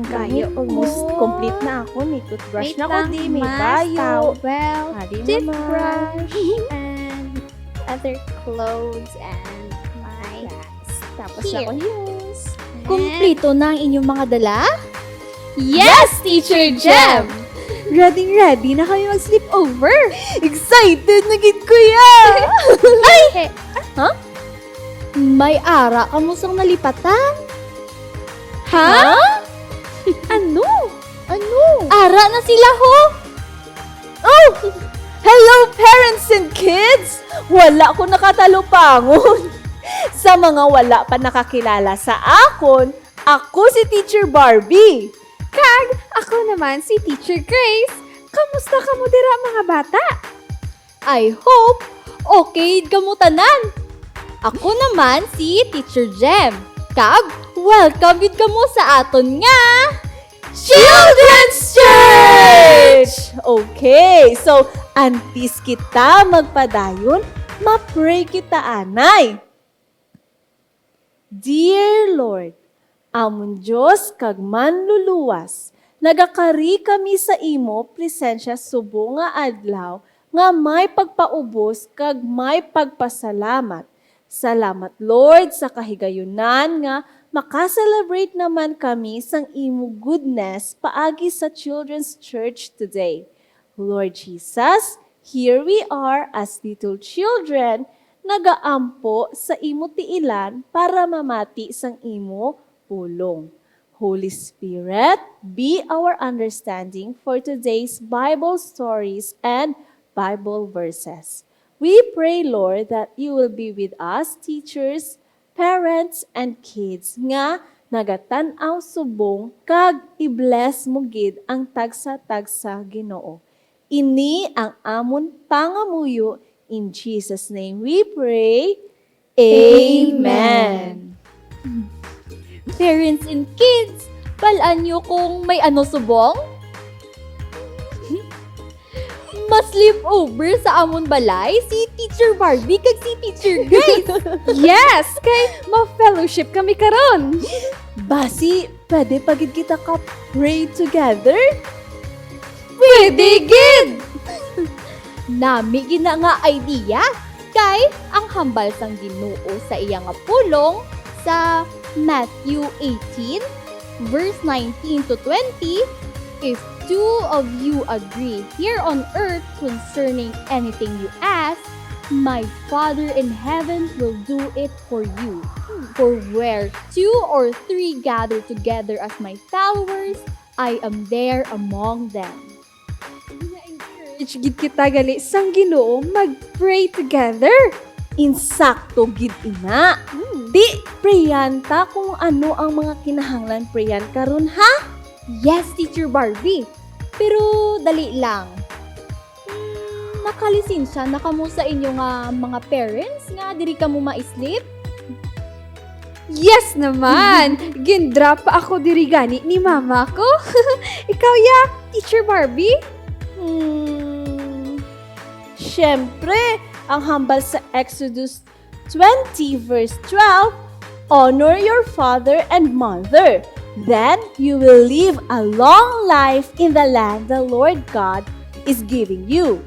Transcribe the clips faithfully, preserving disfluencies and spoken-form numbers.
Kami, almost complete na ako. May toothbrush na ko, di, may bayo. Towel, toothbrush, and other clothes and my Tapos na ko heels. Kumplito na ang inyong mga dala? Yes, Teacher Jem! Ready, ready na kami mag-sleepover! Excited na gid ko ya! Ay! Hey, ha? May ara kamo sang nalipatan? Ha? Ano? Ano? Ara na sila, ho! Oh! Hello, parents and kids! Wala ko nakatalupangon. Sa mga wala pa nakakilala sa akon, ako si Teacher Barbie. Kag ako naman si Teacher Grace. Kamusta kamo dira, mga bata? I hope okay kamo tanan. Ako naman si Teacher Jem. Kag welcome gid kamo sa aton nga Children's Church! Okay, so antes kita magpadayon, ma-pray kita anay. Dear Lord, amon Dios kag Manluluwas, nagakari kami sa imo presensya subong nga adlaw nga may pagpaubos kag may pagpasalamat. Salamat, Lord, sa kahigayunan nga maka-celebrate naman kami sang imo goodness paagi sa Children's Church today. Lord Jesus, here we are as little children, nagaampo sa imo tiilan para mamati sang imo pulong. Holy Spirit, be our understanding for today's Bible stories and Bible verses. We pray, Lord, that you will be with us, teachers, parents, and kids nga nagatan-aw subong, kag i-bless mo gid ang tagsa-tagsa, Ginoo. Ini ang amon pangamuyo. In Jesus' name we pray. Amen. Parents and kids, bal-an nyo kung may ano subong? Ma-sleepover sa amon balay si Teacher Barbie kag si Teacher Grace. Yes, kay ma-fellowship kami karon. Basi, pwede pa gid kita ka-pray together? Pwede gid! Nami gid na nga idea, kay ang hambal sang Ginoo sa iya nga pulong sa Matthew eighteen, verse nineteen to twenty, "If two of you agree here on earth concerning anything you ask, my Father in heaven will do it for you. For where two or three gather together as my followers, I am there among them." Gina-encourage gid kita gali sang Ginoo mag-pray together. Insakto gid ina. Hmm. Di, prayan ta kung ano ang mga kinahanglan prayan karon, ha? Yes, Teacher Barbie. Pero dali lang. Hmm, nakalisensya na kamo sa inyo nga mga parents nga diri kamo ma-sleep? Yes naman! Gin-drop pa ako diri gani ni mama ko. Ikaw, ya, Teacher Barbie? Hmm, syempre, ang hambal sa Exodus twenty, verse twelve, "Honor your father and mother. Then you will live a long life in the land the Lord God is giving you."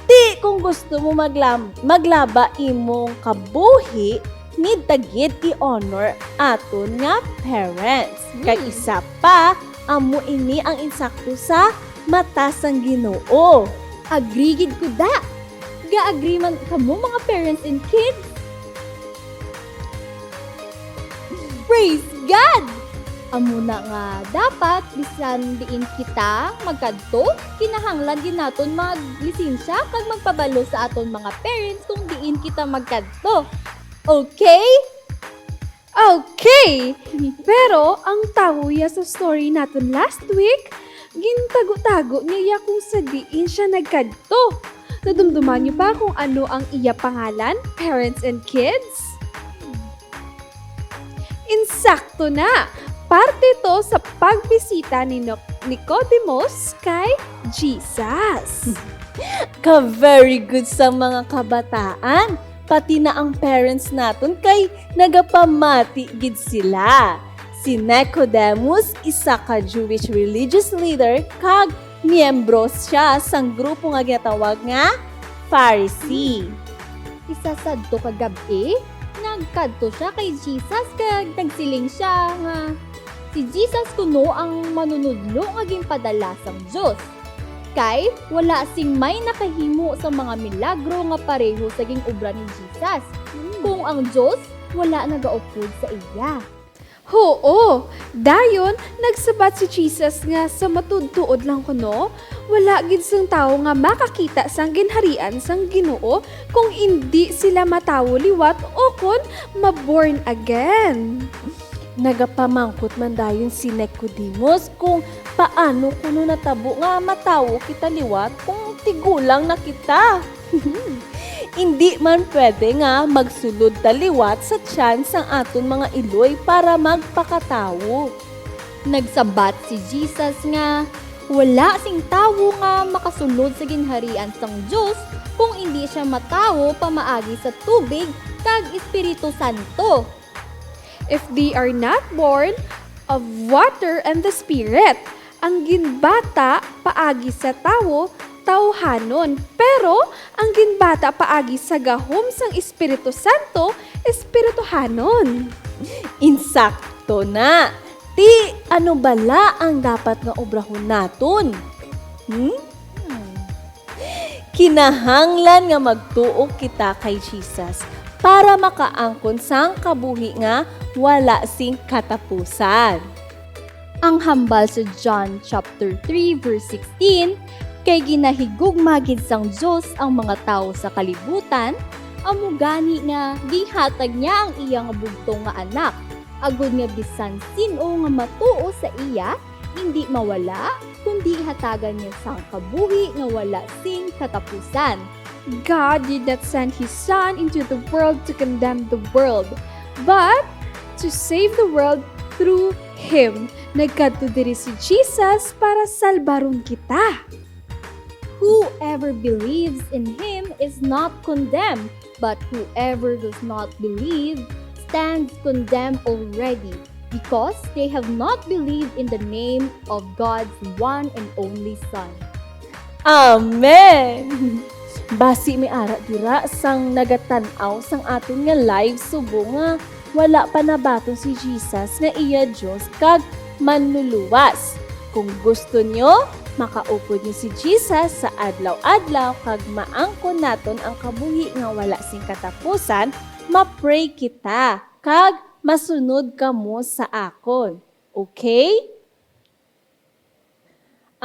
Ti, kung gusto mo maglam-, maglaba imong kabuhi, need ta gid i-honor aton nga parents. Kag isa pa, amo ini ang insakto sa mata sang Ginoo. Agree gid ko, da. Ga-agree man kamo, mga parents and kids? Praise God! Amo na nga dapat, bisan diin kita magkadto, kinahanglan gid naton maglisensya kag magpabalo sa aton mga parents kung diin kita magkadto. Okay? Okay! Pero ang tawo ya sa story naton last week, gintago-tago niya ya kung sa diin siya nagkadto. Nadumduman niyo pa kung ano ang iya pangalan, parents and kids? Insakto na! Parte to sa pagbisita ni Nic-, Nicodemus kay Jesus. Ka-very good sa mga kabataan, pati na ang parents naton kay nagapamati gid sila. Si Nicodemus isa ka Jewish religious leader kag miyembro sia sang grupo nga ginatawag nga Pharisee. Isa sadto ka gab-i, nagkadto sia kay Jesus kag nagsiling sia nga si Jesus kuno ang manunodlo nga ginpadala sang Dios. Kay wala sing may nakahimo sa mga milagro nga pareho sa gin-obra ni Jesus, kung ang Dios wala nagaupod sa iya. Huo, dayon nagsabat si Jesus nga sa matuod-tuod lang kuno, wala gid sang tawo nga makakita sang ginharian sang Ginoo kung indi sila matawo liwat ukon ma-born again. Nagapamangkot man dayon si Nicodemus kung paano kuno natabo nga matawo kita liwat kung tigulang na kita. Indi man pwede nga magsulod ta liwat sa tiyan sang aton mga iloy para magpakatawo. Nagsabat si Jesus nga wala sing tawo nga makasulod sa ginharian sang Dios kung indi sia matawo pamaagi sa tubig kag Espiritu Santo. If they are not born of water and the Spirit, ang ginbata paagi sa tawo, tawhanon, pero ang ginbata paagi sa gahom sang Espiritu Santo, espirituhanon. Insakto na. Ti, ano bala ang dapat nga obrahon naton? Hmm? Kinahanglan nga magtuo kita kay Jesus para makaangkon sang kabuhi nga wala sing katapusan. Ang hambal sa John chapter three verse sixteen, "Kay ginahigugma gid sang Dios ang mga tawo sa kalibutan, amo gani nga ginhatag niya ang iya nga bugtong nga Anak, agod nga bisan sin-o nga matuo sa iya, indi mawala, kundi hatagan niya sang kabuhi nga wala sing katapusan." God did not send His Son into the world to condemn the world, but to save the world through Him. Nagkadto diri si Jesus para salbaron kita. Whoever believes in Him is not condemned, but whoever does not believe stands condemned already, because they have not believed in the name of God's one and only Son. Amen! Basi may ara dira sang nagatan-aw sang aton nga live subong nga wala pa nabaton si Jesus nga iya Dios kag Manluluwas. Kung gusto nyo, makaupod nyo si Jesus sa adlaw-adlaw kag maangkon naton ang kabuhi nga wala sing katapusan, ma-pray kita kag masunod kamo sa akon. Okay?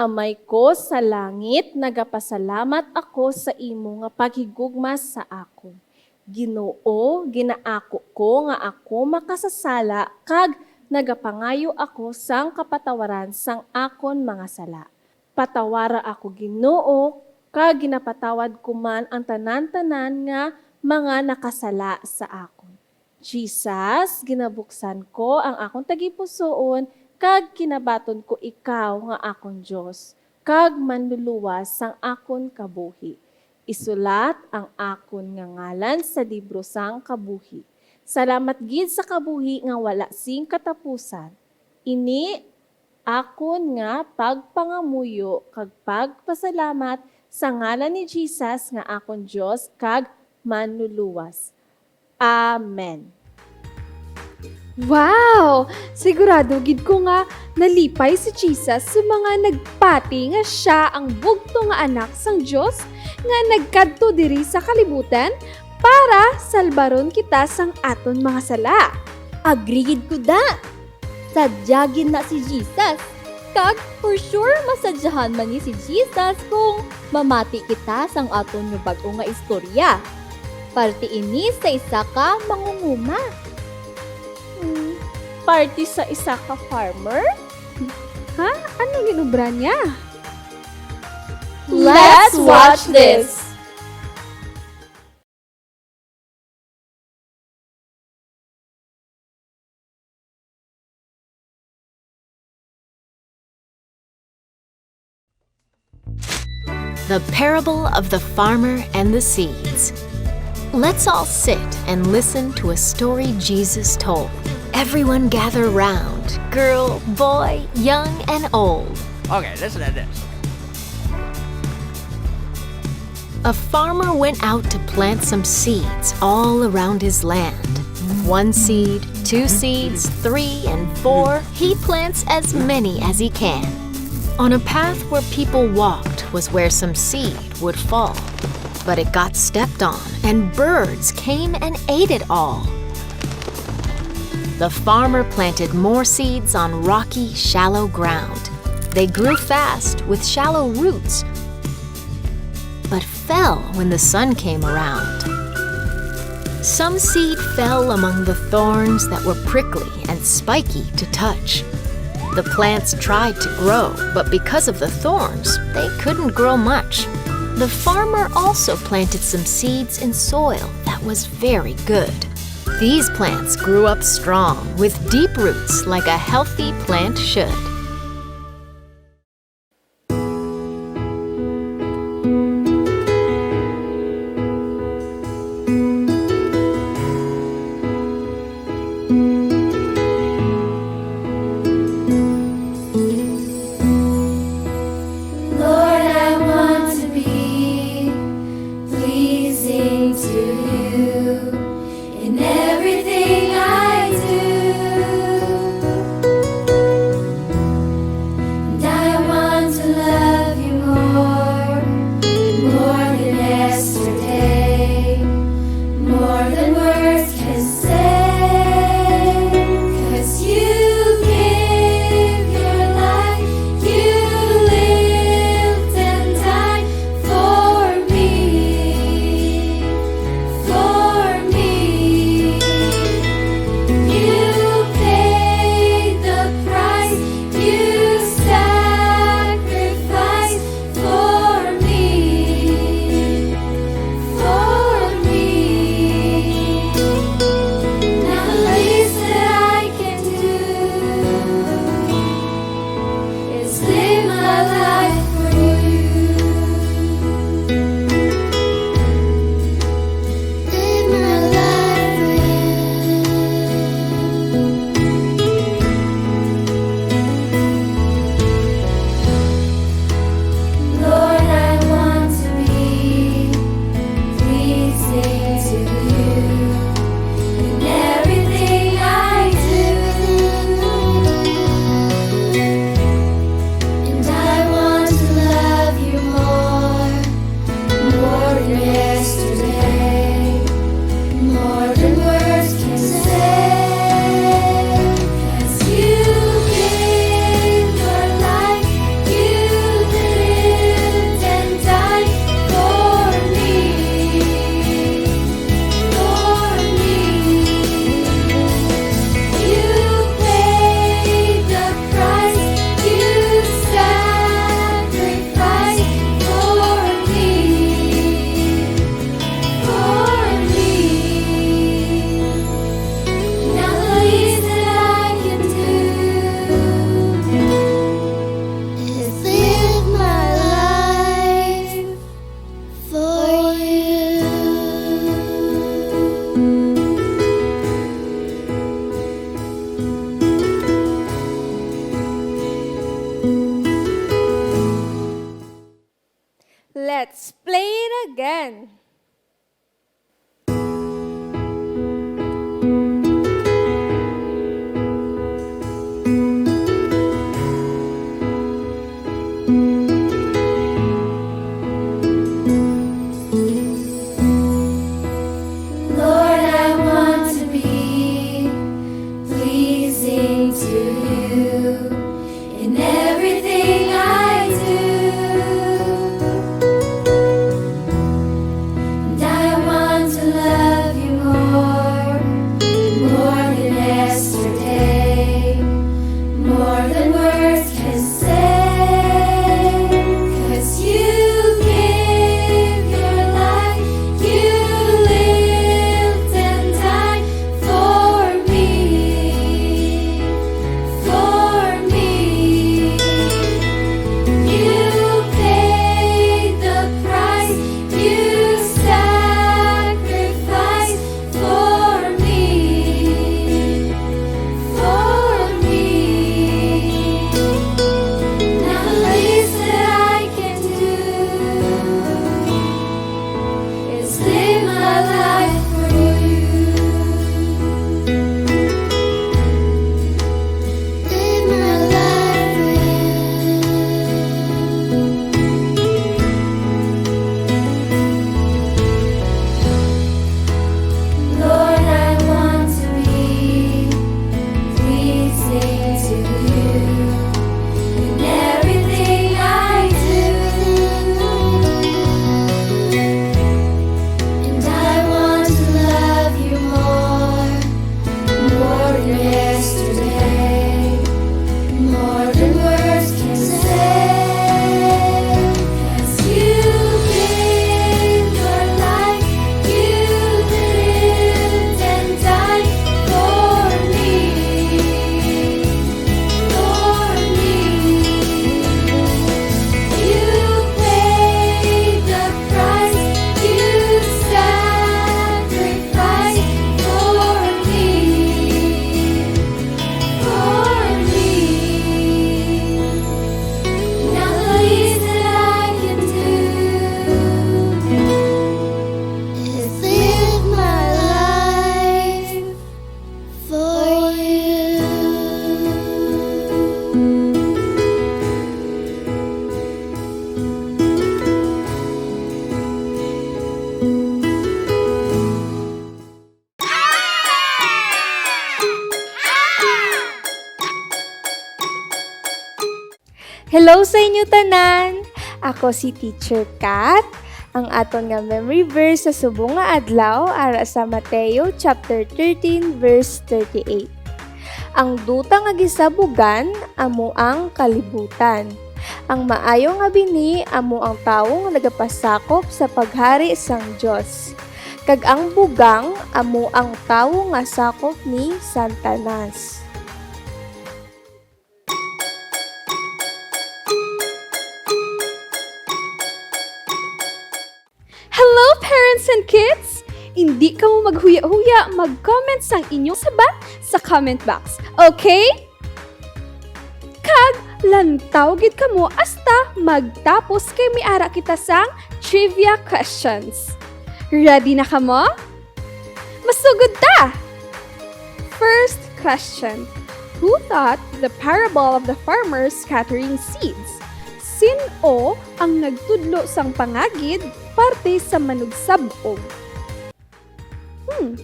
Amay ko sa langit, nagapasalamat ako sa imo nga paghigugma sa akon. Ginoo, ginaako ko nga ako makasasala kag nagapangayo ako sang kapatawaran sang akon mga sala. Patawara ako, Ginoo, kag ginapatawad ko man ang tanan-tanan nga mga nakasala sa akon. Jesus, ginabuksan ko ang akon tagipusoon, kag kinabaton ko ikaw nga akon Dios kag Manluluwas sang akon kabuhi. Isulat ang akon nga ngalan sa libro sang kabuhi. Salamat gid sa kabuhi nga wala sing katapusan. Ini akon nga pagpangamuyo kag pagpasalamat sa ngalan ni Jesus nga akon Dios kag Manluluwas. Amen. Wow! Sigurado gid ko nga nalipay si Jesus sa mga nagpati nga sia ang bugtong nga Anak sang Dios nga nagkadto diri sa kalibutan para salbaron kita sang aton mga sala. Agree gid ko, da. Sadya gid na si Jesus. Kag for sure, masadyahan man ni si Jesus kung mamati kita sang aton nga bag-o nga istorya. Parte ini sa isa ka mangunguma. Hmm, parte sa isa ka farmer? Ha? Ano ginobra niya? Let's watch this! The parable of the farmer and the seeds. Let's all sit and listen to a story Jesus told. Everyone gather round, girl, boy, young, and old. Okay, listen to this. A farmer went out to plant some seeds all around his land. One seed, two seeds, three, and four. He plants as many as he can. On a path where people walked was where some seed would fall. But it got stepped on, and birds came and ate it all. The farmer planted more seeds on rocky, shallow ground. They grew fast with shallow roots, but fell when the sun came around. Some seed fell among the thorns that were prickly and spiky to touch. The plants tried to grow, but because of the thorns, they couldn't grow much. The farmer also planted some seeds in soil that was very good. These plants grew up strong with deep roots like a healthy plant should. Lord, I want to be pleasing to you in everything I do. And I want to love you more, more than yesterday, more than words can say. 'Cause you gave your life, you lived and died for me, for me. You paid the price, you sacrificed for me, for me. Now the least that I can do is live my life for you. Live my life for you. Lord, I want to be pleasing to you in everything I do. And I want to love you more, more than yesterday, more than words can say. 'Cause you gave your life, you lived and died for me, for me. You paid the price, you sacrificed for me, for me. Now the least that I can do is live my life for you. Let's play it again. Lord, I want to be pleasing to you in everything I do. Tanan! Ako si Teacher Kat. Ang aton nga memory verse sa subong nga adlaw ara sa Mateo chapter thirteen, verse thirty-eight. Ang duta nga gisabugan amo ang kalibutan. Ang maayo nga binhi amo ang tawo nga nagapasakop sa paghari sang Dios, kag ang bugang amo ang tawo nga sakop ni Satanas. Hello, parents and kids! Indi kamo maghuya-huya, mag-comment sang inyong sabat sa comment box, okay? Kag lantaw gid kamo hasta magtapos, kay may ara kita sang trivia questions. Ready na kamo? Masugod ta! First question. Who taught the parable of the farmer scattering seeds? Sin-o ang nagtudlo sang pangagid parte sa manugsab-og? Hmm.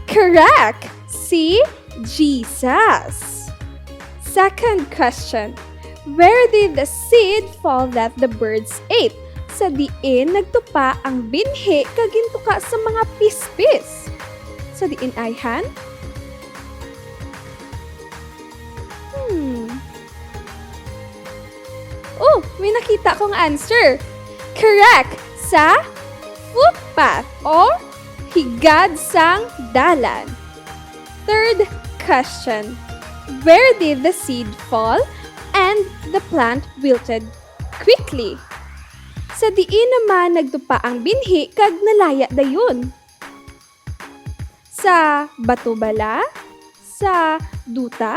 Correct! Si Jesus. Second question. Where did the seed fall that the birds ate? Sa diin nagtupa ang binhi kag gintuka sa mga pispis? Sa diin, ayhan? Hmm. Oh, may nakita kong answer. Correct! Sa footpath or higad sang dalan. Third question. Where did the seed fall and the plant wilted quickly? Sa diin naman nagtupa ang binhi kag nalaya dayon? Sa bato bala? Sa duta?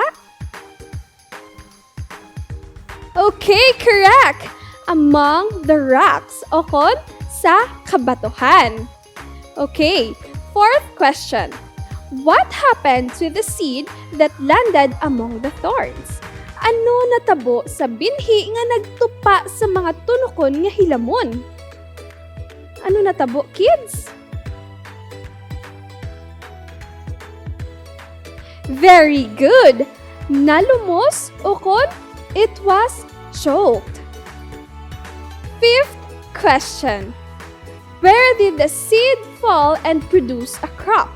Okay, correct! Among the rocks, o kon sa kabatuhan. Okay, fourth question. What happened to the seed that landed among the thorns? Ano natabo sa binhi nga nagtupa sa mga tunokon nga hilamon? Ano natabo, kids? Very good! Nalumos, o kon it was choked. Fifth question. Where did the seed fall and produce a crop?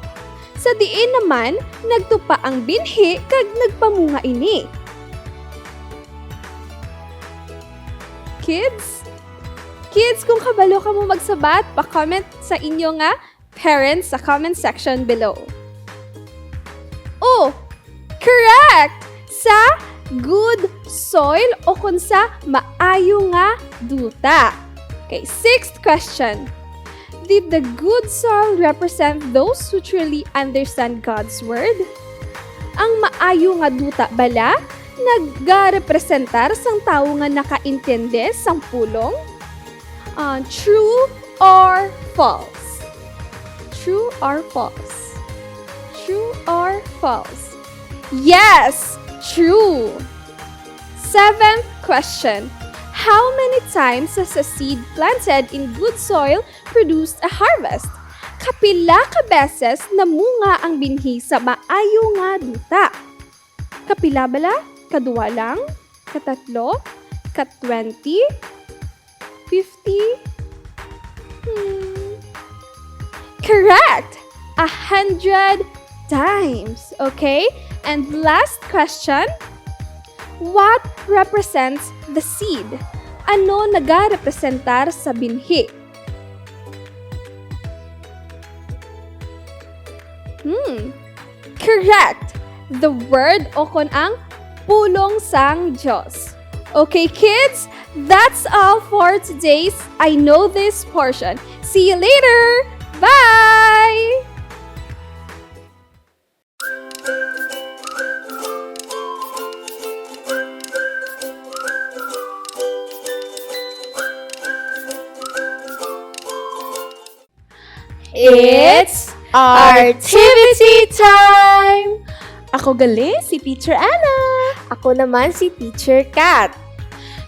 Sa diin naman nagtupa ang binhi kag nagpamunga ini? Kids? Kids, kung kabalo kamo magsabat, pa-comment sa inyo nga parents sa comment section below. Oh, correct! Sa good soil o kon sa maayo nga duta. Okay, sixth question. Did the good soil represent those who truly understand God's word? Ang maayo nga duta bala nagarepresentar sang tawo nga nakaintindi sang pulong? Ah, true or false? True or false? True or false? Yes! True! Seventh question. How many times has a seed planted in good soil produced a harvest? Kapila ka beses namunga ang binhi sa maayo nga duta? Kapila bala? Kadua lang? Katatlo? Ka-twenty? Fifty? Hmm. Correct! A hundred times. Okay? And last question, what represents the seed? Ano nagarepresentar sa binhi? Hmm. Correct! The word o kon ang pulong sang Dios. Okay, kids? That's all for today's I Know This portion. See you later! Bye! It's Artivity Time! Ako gali si Teacher Anna. Ako naman si Teacher Kat.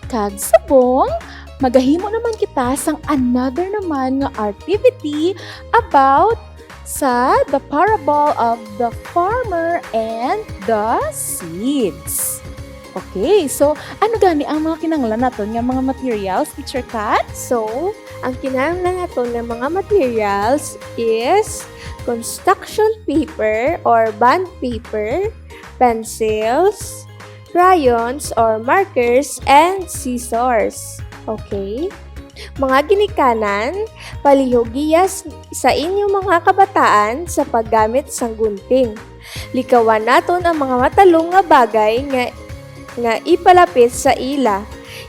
Kag subong, magahimo naman kita sang another naman nga activity about sa the parable of the farmer and the seeds. Okay, so ano gani ang mga kinahanglan naton nga mga materials, Teacher Kat? So, ang kinahanglan naton nga mga materials is construction paper or bond paper, pencils, crayons or markers, and scissors. Okay? Mga ginikanan, palihog giya s- sa inyong mga kabataan sa paggamit sang gunting. Likawan naton ang mga matalom nga bagay nga, nga ipalapit sa ila.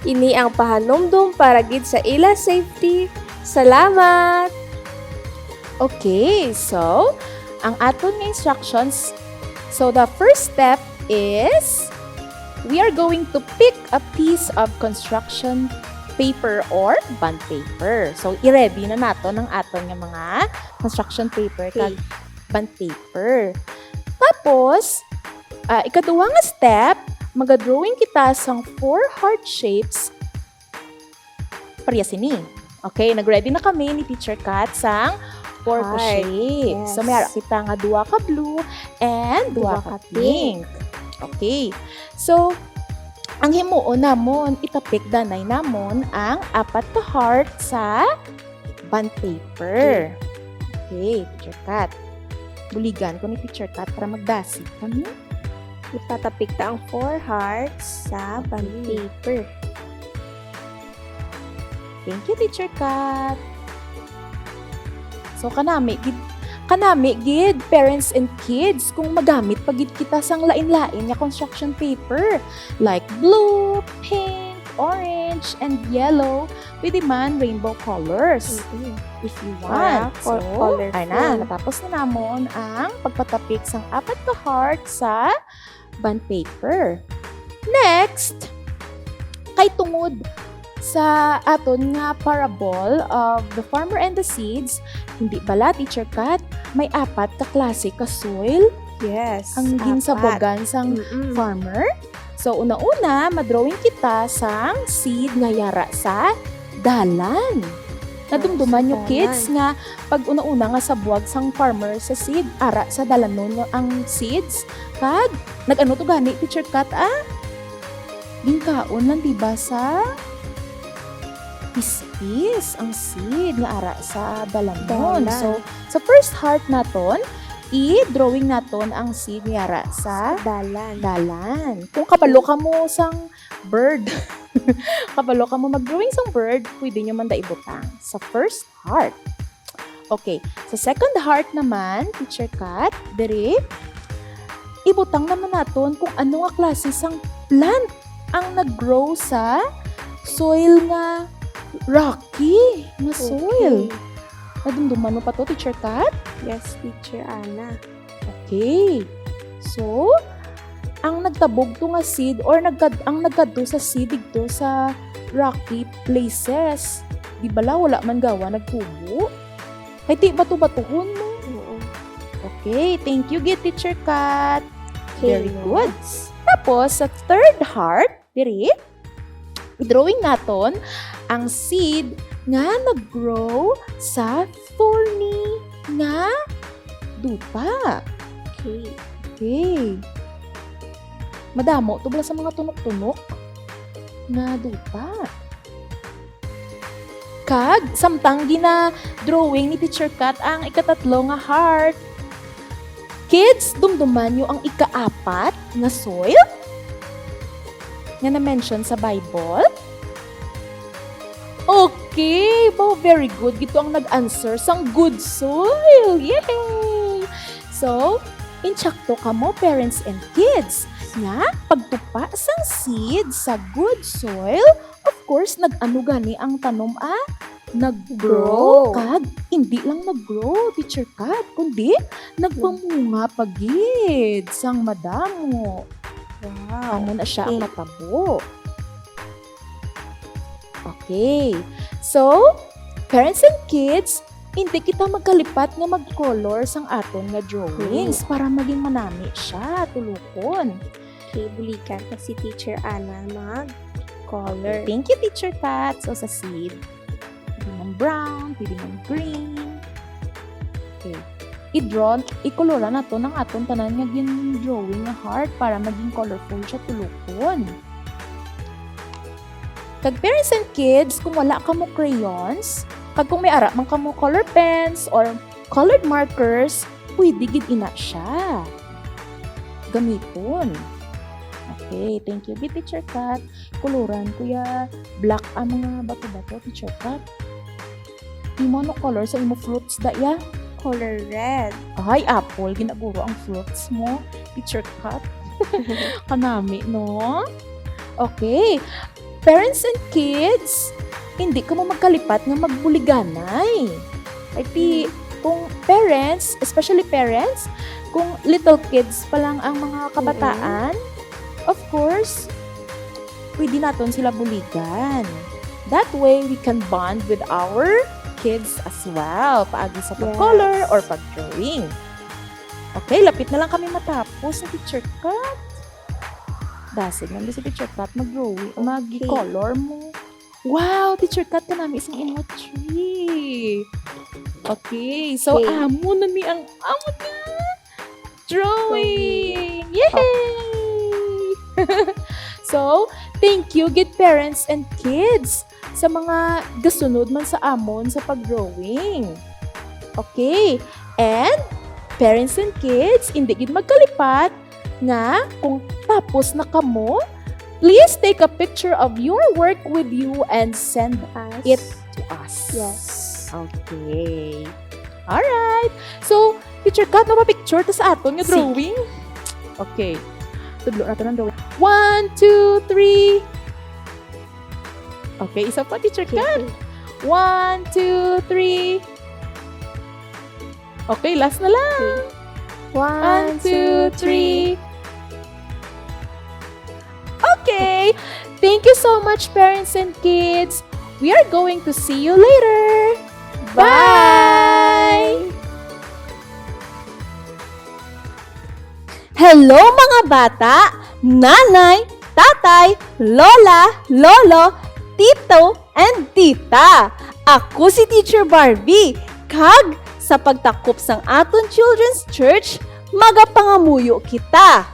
Ini ang pahanumdom para gid sa ila safety. Salamat! Okay, so ang aton nga instructions. So the first step is we are going to pick a piece of construction paper or bond paper. So i-ready na naton ang aton nga mga construction paper kag bond paper. Tapos, ah, ikaduha nga step, magadrawing kita sang four heart shapes pareha sini. Okay, nag-ready na kami ni Teacher Kat sang four ka Heart. Shape. So, Yes. may ara kita nga duha ka blue and duha Duha ka ka pink. Okay. So, ang himuon namon, itapik danay namon ang apat ka heart sa bond paper. Okay, Teacher Kat. Buligan ko ni Teacher Kat para magdasig kami. Ipatapik ta ang four hearts sa bond Okay. paper. Thank you, Teacher Kat. So, kanami gid, kanami gid, parents and kids, kung magamit pa gid kita sang lain-lain nga construction paper, like blue, pink, orange, and yellow. Pwede man rainbow colors, Mm-mm. if you Para want. col- So, colorful. ay na, natapos na namon ang pagpatapik sang apat ka heart sa bond paper. Next, kay tungod sa aton nga parable of the farmer and the seeds, hindi bala, Teacher Kat, may apat ka klase ka soil Yes. ang apat. ginsabugan sang Mm-mm. farmer? So, una-una, madrawing kita sang seed nga yara sa dalan. Nadumduman nyo, Sa kids, dalan. nga pag una-una nga sabuag sang farmer sa seed, ara sa dalanon nga ang seeds, kag nag-ano to gani, Teacher Kat, ah? Ginkaon lang, di ba, sa pispis ang seed nga ara sa dalanon. Dalan. So, sa first heart naton, i-drawing naton ang seed nga ara sa Dalan. dalan. Kung kabalo ka mo sang bird, kabalo ka mo mag-drawing sang bird, pwede nyo man da ibutang sa first heart. Okay, sa second heart naman, Teacher Kat, diri, ibutang naman naton kung ano nga klase sang plant ang nag-grow sa soil nga rocky nga soil. Okay. Nadumduman mo pa to, Teacher Kat? Yes, Teacher Ana. Okay. So, ang nagtabog to nga seed or nagkad ang nagkadto sa seed didto sa rocky places, di bala wala man gawa nagtubo? Kay ti bato-batuhon mo. Oo. Okay, thank you gid, Teacher Kat. Okay, Very good. Tapos, sa third heart, diri, i-drawing naton ang seed nga nag-grow sa thorny nga duta. Okay. Okay. Madamo to bala sa mga tunok-tunok nga duta. Kag, samtang gina-drawing ni Teacher Kat ang ikatatlo nga heart, kids, dumduman nyo ang ikaapat nga soil nga na-mention sa Bible. Okay! Wow, very good. Gito ang nag-answer sang good soil. Yay! So, insakto kamo, parents and kids, nga pagtupa sang seed sa good soil, of course, nag-ano gani ang tanom, ah? Nag-grow. Grow. Kag, hindi lang nag-grow, Teacher Kat, kundi nagpamunga pa gid sang madamo. Wow. Amo na siya ang Okay. natabo. Okay. So, parents and kids, hindi kita magkalipat nga mag-color sang aton nga drawings para maging manami siya, tulokon. Okay, bulikan ta si Teacher Ana mag-color. Thank you, Teacher Kat. So, sa seed, pwede man brown, pwede man green. Okay. i-draw, i-koloran naton ang aton tanan nga gin-drawing nga heart para maging colorful siya tulokon. Kag parents and kids, kung wala kamo crayons, kag kung may ara man kamo color pens or colored markers, pwede gid ina siya gamiton. Okay, thank you gid, Teacher Kat. Koloran ko ya black ang mga bato-bato, Teacher Kat. Imo, ano color sa imo fruits, daya? Color red. Ay, apple, ginaguro ang fruits mo, Teacher Kat. Kanami, no? Okay. Parents and kids, hindi kamo magkalipat nga magbuliganay. Ay, ti, kung parents, especially parents, kung little kids pa lang ang mga kabataan, of course, pwede naton sila buligan. That way, we can bond with our kids as well, paagi sa pag-color Yes. or pag-drawing. Okay, lapit na lang kami matapos sa Teacher Kat. Dasig lang si Teacher Kat mag-drawing, Okay. mag-color mo. Wow, Teacher Kat, kanami sing imo tree. Okay, so Okay. amo na ni ang amo na drawing. Drawing. Yay! So, thank you gid, parents and kids, sa mga gasunod man sa amon sa pag-drawing. Okay, and parents and kids, hindi gid magkalipat nga kung tapos na kamo, please take a picture of your work with you and send Us. it to us. Yes. Okay. Alright. So, Teacher Kat, mapapicture ta sa aton nga Sige. drawing? Okay. Tudlo naton ang drawing. One, two, three. Okay, isa pa, Teacher Okay, Kat. okay. One, two, three. Okay, last na lang. Okay. One, One, two, two, three. three. Okay. Thank you so much, parents and kids. We are going to see you later. Bye! Bye! Hello, mga bata, nanay, tatay, lola, lolo, tito, and tita. Ako si Teacher Barbie, kag sa pagtakop sang aton Children's Church, magapangamuyo kita.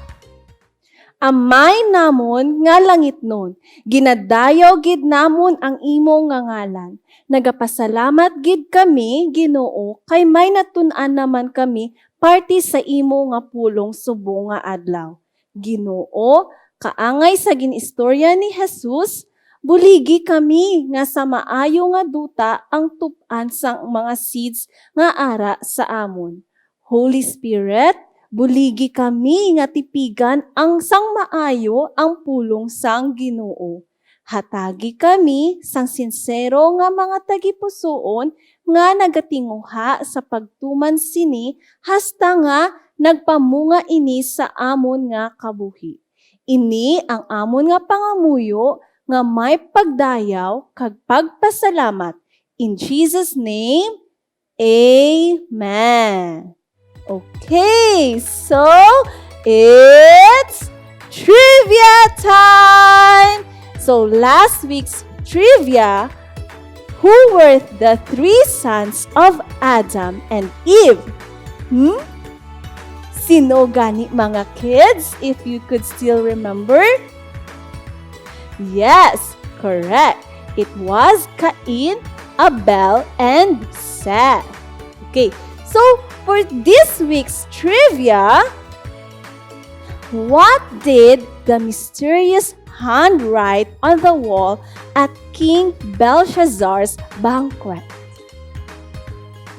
Amay namon nga langitnon, ginadayaw gid namon ang imo nga ngalan. Nagapasalamat gid kami, Ginoo, kay may natun-an naman kami parte sa imo nga pulong subong nga adlaw. Ginoo, kaangay sa gin-istorya ni Jesus, buligi kami nga sa maayo nga duta ang tup-an sang mga seeds nga ara sa amon. Holy Spirit, buligi kami nga tipigan ang sang maayo ang pulong sang Ginoo. Hatagi kami sang sinsero nga mga tagipusoon nga nagatinguha sa pagtuman sini hasta nga nagpamunga ini sa amon nga kabuhi. Ini ang amon nga pangamuyo nga may pagdayaw kag pagpasalamat. In Jesus' name, amen. Okay, so it's trivia time! So last week's trivia, who were the three sons of Adam and Eve? Hmm? Sino gani, mga kids, if you could still remember? Yes, correct. It was Cain, Abel, and Seth. Okay, so for this week's trivia, what did the mysterious hand write on the wall at King Belshazzar's banquet?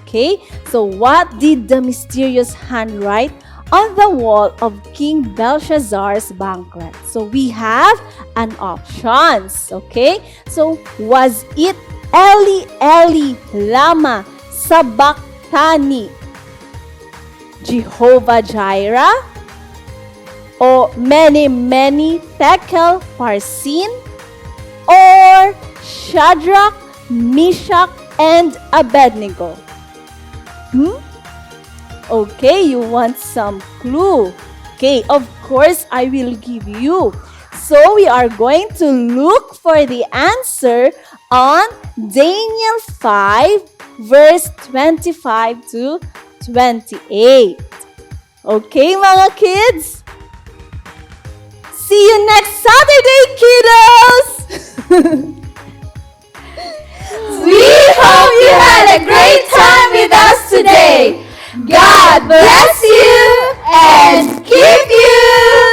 Okay, so what did the mysterious hand write on the wall of King Belshazzar's banquet? So we have an options, okay? So was it Eli Eli lama sabachthani, Jehovah Jireh, o Mene Mene Tekel Parsin, or Shadrach, Meshach, and Abednego? Hmm? Okay, you want some clue? Okay, of course I will give you. So we are going to look for the answer on Daniel five, verse twenty-five to twenty-eight. Okay, mga kids? See you next Saturday, kiddos! We hope you had a great time with us today. God bless you and keep you.